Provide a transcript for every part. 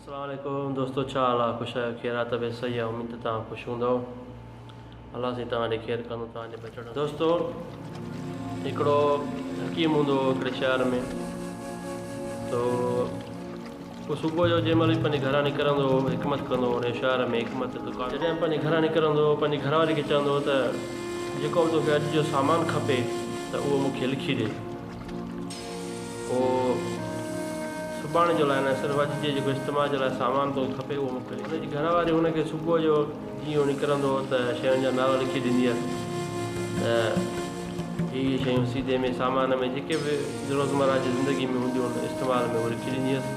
السلام عليڪم دوستو ڇا حال آ خوش آهيو خير آ طبيعت صحيح آ اميد ته توهان خوش هوندؤ الله سائين توهان ڏي خير ڪندو توهان جي بچڻ دوستو هڪڙو حڪيم هوندو هو هڪڙي شهر ۾ تو پوء صبح جو جنهن مهل به پنهنجي گهران نڪرندو هو حڪمت ڪندو هو ان شهر ۾ حڪمت دڪان جڏهن پنهنجي گهران نڪرندو هو پنهنجي گهر واري کي چوندو هو ته جيڪو به توکي اڄ جو سامان کپي ته اهو مون کي لکي ڏي پوء سڀاڻي جو لاء نه صرف اڄ جي جيڪو استعمال جي لاء سامان توکي کپي اهو موڪلي. هن جي گهر واري هن کي صبح جو جيئن هو نڪرندو هو ته شين جا نالا لکي ڏيندي هيس ته هي هي شيون سيڌي ۾ سامان ۾ جيڪي به روزمره جي زندگي ۾ هونديون هن استعمال ۾ اهي لکي ڏيندي هيس.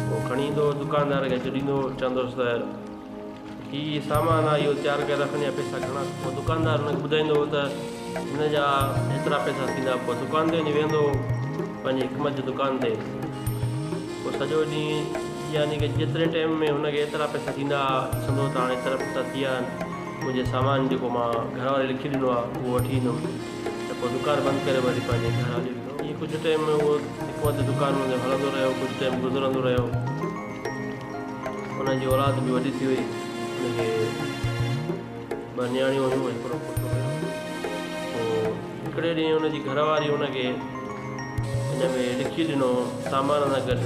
پوء کڻي ايندو هو دڪاندار کي اچي ڏيندو هو چوندو هوس ته هي سامان آ اهو تيار ڪري رکن جا پئسا گهڻا؟ پوء دڪاندار هن کي ٻڌائيندو هو ته هن جا هيترا پئسا ٿيندا. پوء دڪان تي وڃي ويهندو هو پنهنجي حڪمت جي دڪان تي. پوء سڄو ڏينهن يعني ڪه جيتري ٽيم ۾ هن کي ايترا پئسا ٿيندا ها، ڏسندو هو ته هاڻي ايترا پئسا ٿي ويا آهن، منهنجي سامان جيڪو مان گهر واري لکي ڏنو آهي اهو وٺي ايندم ته پوء دڪان بند ڪري وري پنهنجي گهر هليو ويندو هو. ائين ڪجهه ٽيم اهو حڪمت جو دڪان هن جو هلندو رهيو، ڪجهه ٽيم گذرندو رهيو. انهن جي اولاد به وڏي ٿي وئي. ان کي ٻه نياڻيون هيون ۽ هڪڙو پٽ هيو. پوء هڪڙي ڏينهن ان جي گهر واري ان کي ان ۾ لکي ڏنو سامان سان گڏ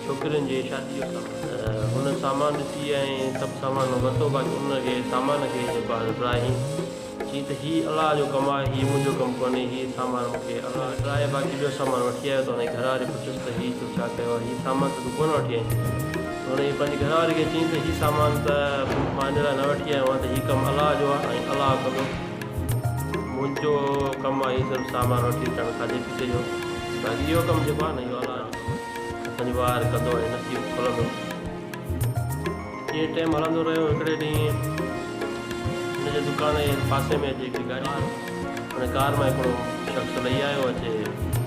ڇوڪرين جي شادي جو سامان. ته هن سامان ڏسي ۽ سڀ سامان ورتو باقي ان کي سامان کي جيڪو آهي ڊراهين. چيائين ته هي الله جو ڪم آهي، هي منهنجو ڪم ڪونهي، هي سامان مون کي الله ڊراهي باقي ٻيو سامان وٺي آيو ته هن جي گهر واري پڇيس ته هي تو ڇا ڪيو آهي، هي سامان ته تون ڪونه وٺي آئين؟ ته هن جي پنهنجي گهر واري کي چيائين ته هي سامان ته مان ان لاء نه وٺي آيو آهيان ته هي ڪم الله جو آهي ۽ الله ڪندو، منهنجو ڪم آهي هي صرف سامان وٺي اچڻ کاڌي پيتي جو، باقي اهو ڪم جيڪو آهي نه اهو الله جو ڪم آهي، اسان جو واهر ڪندو ۽ نصيب کلندو. ائين ٽيم هلندو رهيو. هڪڙي ڏينهن هن جي دڪان جي پاسي ۾ اچي هڪڙي گاڏي ان ڪار مان هڪڙو شخص لهي آيو اچي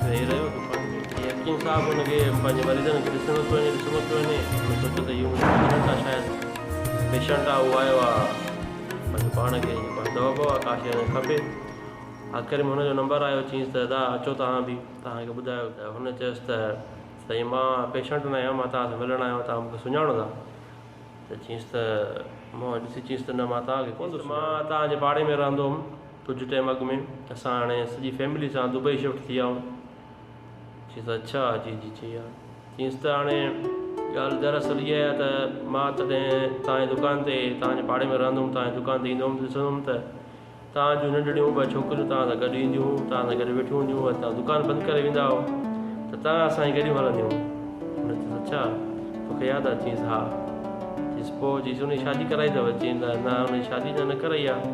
ويهي رهيو دڪان ۾. هي حڪيم صاحب هن کي پنهنجي مريضن کي ڏسندو پيو وڃي ڏسندو پيو وڃي. هن سوچيو ته اهو منهنجو پيشنٽ آهي شايد پيشنٽ آهي اهو آيو آهي پنهنجو پاڻ کي جيڪو آهي دوا بوا ڪا شيء هن کي کپي. آخر ۾ هن جو نمبر آيو چيائينس ته ادا اچو توهان به توهان کي ٻڌايو ته هن چيس ته سائين مان پيشنٽ نه آهيان مان توهان سان ملڻ آيو آهيان توهان مون کي سڃاڻو ٿا ته چيس ته مون ڏسي چيس ته نه مان توهان کي ڪونه ٿو مان توهان جي پاڙي ۾ رهندو هوم ڪجهه ٽائيم اڳ ۾ اسان هاڻي سڄي فيملي سان دبئي شفٽ ٿي ويا آهيون چيس ته اڇا جي جي چئي ها چيس ته هاڻي ڳالهه دراصل اها آهي ته مان تڏهن توهان جي دڪان تي توهان جي پاڙي ۾ رهندو هوم توهان جي دڪان تي ايندو هوم ڏسندو هوم ته توهان جون ننڍڙيون ٻه ڇوڪريون توهان سان گڏ اينديون هيون، توهان سان گڏ ويٺيون هونديون هيون ۽ توهان دڪان بند ڪري ويندا هئو ته توهان اسان جي گڏيون هلنديون هيون. هن چيس، اڇا، توکي ياد آهي؟ چيس، ها. چيس، پوء؟ چيس، ان جي شادي ڪرائي اٿو؟ چيس، نه، ان جي شادي اڃا نه ڪرائي آهي.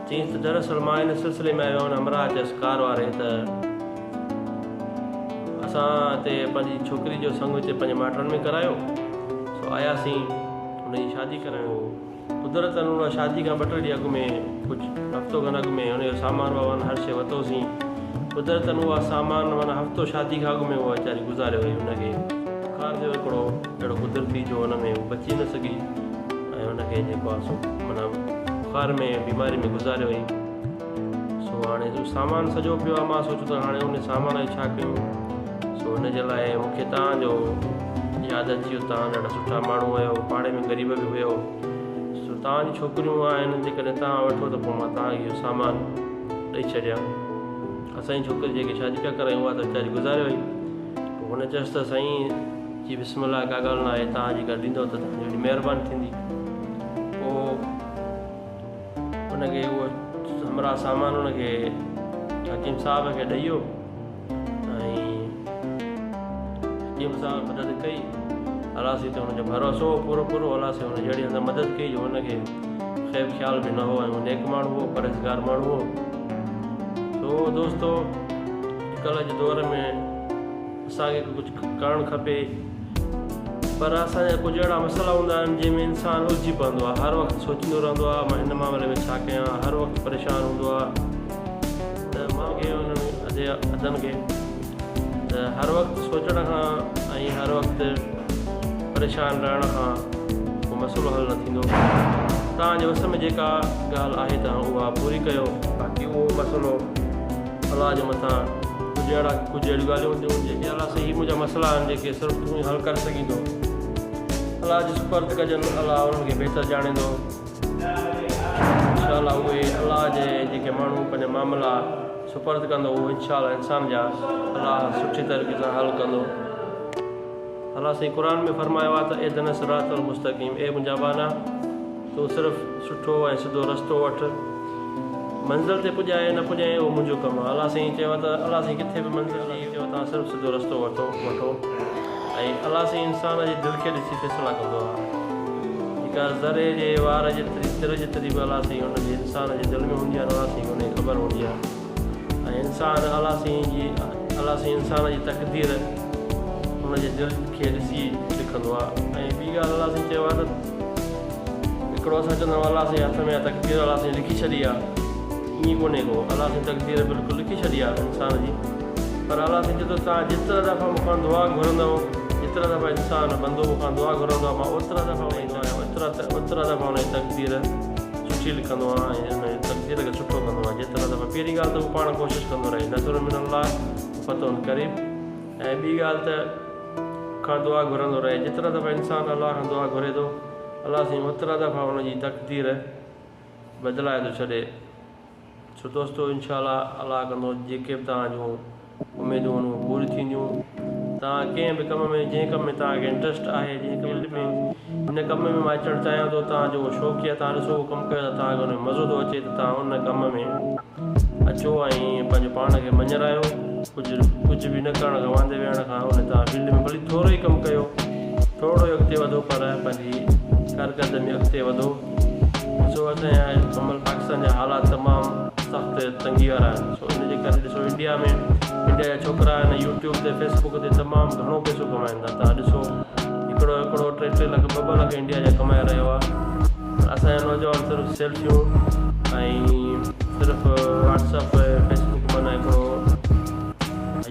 چيس ته دراصل مان ان سلسلي ۾ آيو آهيان. همراهه چيس، ڪار واري ته اسان هتي پنهنجي ڇوڪري جو سڱ هتي پنهنجي مائٽن ۾ ڪرايو، سو آياسين ان جي شادي ڪرائڻ. قدرتن ان شادي کان ٻه ٽي ڏينهن اڳ ۾ ڪجهه هفتو کن اڳ ۾ هن جو سامان وامان هر شيء ورتوسين. قدرتن اها سامان معنيٰ هفتو شادي کان اڳ ۾ اها ويچاري گذاري وئي. هن کي بخار ٿيو هڪڙو اهڙو قدرتي جو ان ۾ هو بچي نه سگهي ۽ هن کي جيڪو آهي سو معنيٰ بخار ۾ بيماري ۾ گذاري وئي. سو هاڻي سامان سڄو پيو آهي مان سوچيو ته هاڻي ان سامان جو ڇا ڪيون. سو ان جي لاء مون کي توهان جو ياد اچي ويو توهان ڏاڍا سٺا ماڻهو آهيو پاڙي ۾ غريب به هيو سو توهان جون ڇوڪريون آهن جيڪڏهن توهان وٺو ته پوء مان توهان کي اهو سامان ڏئي ڇڏيان اسان جي ڇوڪري جيڪي شادي پيا ڪرايون اها ته ويچاري گذاري وئي پوء هن چيس ته سائين جي بسم الله ڪا ڳالهه نه آهي توهان جيڪر ڏيندو ته توهان جي وڏي مهرباني ٿيندي پوء ان کي اهو همراهه سامان ان کي حڪيم صاحب کي ڏئي ويو ۽ حڪيم صاحب مدد ڪئي الله سائين تي هن جو ڀروسو هو پورو پورو الله سائين هن جي اهڙي هنڌ مدد ڪئي جو هن کي خيب خيال به نه هو ۽ هو نيڪ ماڻهو هو پرهيزگار ماڻهو هو سو دوستو اڄڪلهه جي دور ۾ اسان کي ڪجهه ڪرڻ کپي پر اسان جا ڪجهه اهڙا مسئلا هوندا آهن جنهن ۾ انسان الجهي پوندو آهي هر وقت سوچيندو رهندو آهي مان هن معاملي ۾ ڇا ڪيان هر وقت پريشان هوندو آهي ته مان کي انهن ادي ادن کي ته هر وقت سوچڻ کان ۽ هر وقت پريشان رهڻ کان ڪو مسئلو حل نه ٿيندو. توهان جي وس ۾ جيڪا ڳالهه آهي توهان اها پوري ڪيو. باقي اهو مسئلو الله جي مٿان هجي. به اهڙا ڪجهه اهڙيون ڳالهيون هونديون آهن جيڪي الله سائين هي منهنجا مسئلا آهن جيڪي صرف تون ئي حل ڪري سگهين ٿو. الله جي سپرد ڪجن الله انهن کي بهتر ڄاڻيندو. انشاء الله اهي الله جي جيڪي ماڻهو پنهنجا معاملا سپرد ڪندو اهو انشاء الله انسان جا الله سٺي طريقي سان حل ڪندو. الله سائين قرآن ۾ فرمايو آهي ته اهدنا الصراط المستقيم اي منهنجا ٻانها تون صرف سٺو ۽ سڌو رستو وٺ منزل تي پڄائي نه پڄائي اهو منهنجو ڪم آهي الله سائين چيو آهي ته الله سائين ڪٿي به منزل جي چيو توهان صرف سڌو رستو وٺو وٺو ۽ الله سائين انسان جي دل کي ڏسي فيصلا ڪندو آهي جيڪا ذري جي وار جيتري تر جيتري به الله سائين ان جي انسان جي دل ۾ هوندي آهي الله سائين ان کي خبر هوندي آهي ۽ انسان الله سائين جي الله سائين انسان جي تقدير ان جي دل کي ڏسي لکندو آهي ۽ ٻي ڳالهه الله سائين چيو آهي ته هڪڙو اسان چوندا آهيون الله سائين هٿ ۾ آهي تقدير الله سائين لکي ڇڏي آهي ائين ڪونهي ڪو الله سائين تقدير بلڪل لکي ڇڏي آهي انسان جي پر الله سائين چئي ٿو توهان جيترا دفعا مون کان دعا گهرندؤ جيترا دفعا انسان بندو مون کان دعا گهرندو آهي مان اوترا دفعا ان جي اوترا اوترا دفعا ان جي تقدير سٺي لکندو آهيان ۽ ان جي تقدير کي سٺو ڪندو آهيان جيترا دفعا پهرين ڳالهه ته هو پاڻ ڪوشش ڪندو رهي نصر من الله فتح قريب ۽ ٻي ڳالهه ته کان دعا گهرندو رهي جيترا دفعا انسان الله کان دعا گهري ٿو الله سائين اوترا دفعا ان جي تقدير بدلائي ٿو ڇڏي سو دوستو انشاء الله الله ڪندو جيڪي به توهان جون اميدون آهن اهي پوريون ٿينديون توهان ڪنهن به ڪم ۾ جنهن ڪم ۾ توهان کي انٽرسٽ آهي جنهن فيلڊ ۾ ان ڪم ۾ مان اچڻ چاهيان ٿو توهان جو شوق آهي توهان ڏسو اهو ڪم ڪيو ته توهان کي ان ۾ مزو ٿو اچي ته توهان ان ڪم ۾ اچو ۽ پنهنجو پاڻ کي مڃرايو ڪجهه ڪجهه به نه ڪرڻ کان واندي ويهڻ کان ان توهان فيلڊ ۾ ڀلي ٿورو ئي ڪم ڪيو ٿورو ئي اڳتي وڌو پر پنهنجي ڪارڪردگي ۾ اڳتي وڌو ڏسو اسان جا هن مهل پاڪستان جا حالات تمام سخت تنگي وارا آهن سو ان جي ڪري ڏسو انڊيا ۾ انڊيا جا ڇوڪرا آهن يوٽيوب تي فيسبوڪ تي تمام گهڻو پئسو ڪمائن ٿا توهان ڏسو هڪڙو هڪڙو ٽي ٽي لک ٻه ٻه لک انڊيا جا ڪمائي رهيو آهي پر اسان جا نوجوان صرف سيلفيون ۽ صرف واٽس اپ فيسبوڪ معنيٰ هڪڙو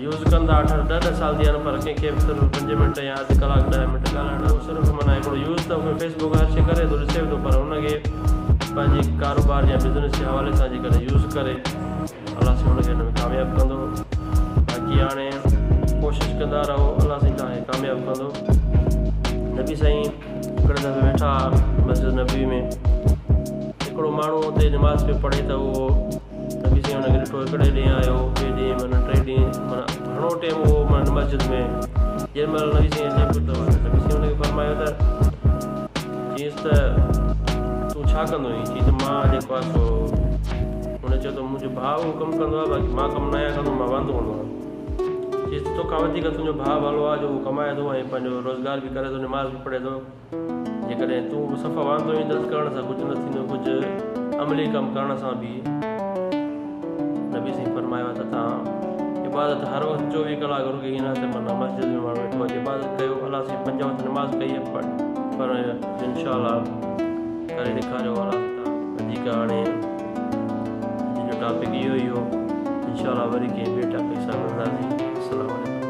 يوز ڪن ٿا اٺ اٺ ڏهه ڏهه سال ٿي ويا آهن پر ڪنهن کي به صرف پنج منٽ يا اڌ ڪلاڪ ڏهه منٽ ڳالهائڻ اهو صرف معنيٰ هڪڙو يوز ته فيسبوڪ هر شي ڪري ٿو ڏسي به ٿو پر ان کي پنهنجي ڪاروبار يا بزنس جي حوالي سان جيڪڏهن يوز ڪري الله سائين ان کي ان ۾ ڪامياب ڪندو باقي هاڻي ڪوشش ڪندا رهو الله سائين توهان کي ڪامياب ڪندو نبي سائين هڪڙي دفعي ويٺا مسجد نبوي ۾ هڪڙو ماڻهو اتي نماز پيو پڙهي ته اهو نبي سائين ان کي ڏٺو هڪڙي ڏينهن آيو ٻئي ڏينهن معنيٰ ٽئي ڏينهن معنيٰ گهڻو ٽيم اهو معنيٰ مسجد ۾ جنهن مهل نبي سائين اچي پيو ته نبي سائين ان کي فرمايو ته چيس ته تون ڇا ڪندو آهين چي ته مان جيڪو آهي سو هن چيو ته منهنجو ڀاء اهو ڪم ڪندو آهي باقي مان ڪم ناهيان ڪندو مان واندو هوندو آهيان چيس ته توکان وڌيڪ تنهنجو ڀاء ڀلو آهي جو اهو ڪمائي ٿو ۽ پنهنجو روزگار به ڪري ٿو نماز به پڙهي ٿو جيڪڏهن تون به صفا واندو آهين ته ڪرڻ سان ڪجهه نه ٿيندو ڪجهه عملي ڪم ڪرڻ سان به نبي سائين فرمايو آهي ته توهان عبادت هر وقت چوويهه ڪلاڪ رڳي ائين نه ته معنيٰ مسجد ۾ ماڻهو ويٺو اچي عبادت ڪيو الله سائين پنج وقت نماز ڪئي پر انشاء الله ڪري ڏيکاريو الله سائين توهان وڌيڪ هاڻي اڄ جو ٽاپڪ اهو ئي هو انشاء الله وري ڪنهن ٻئي ٽاپڪ سان ملنداسين السلام عليڪم.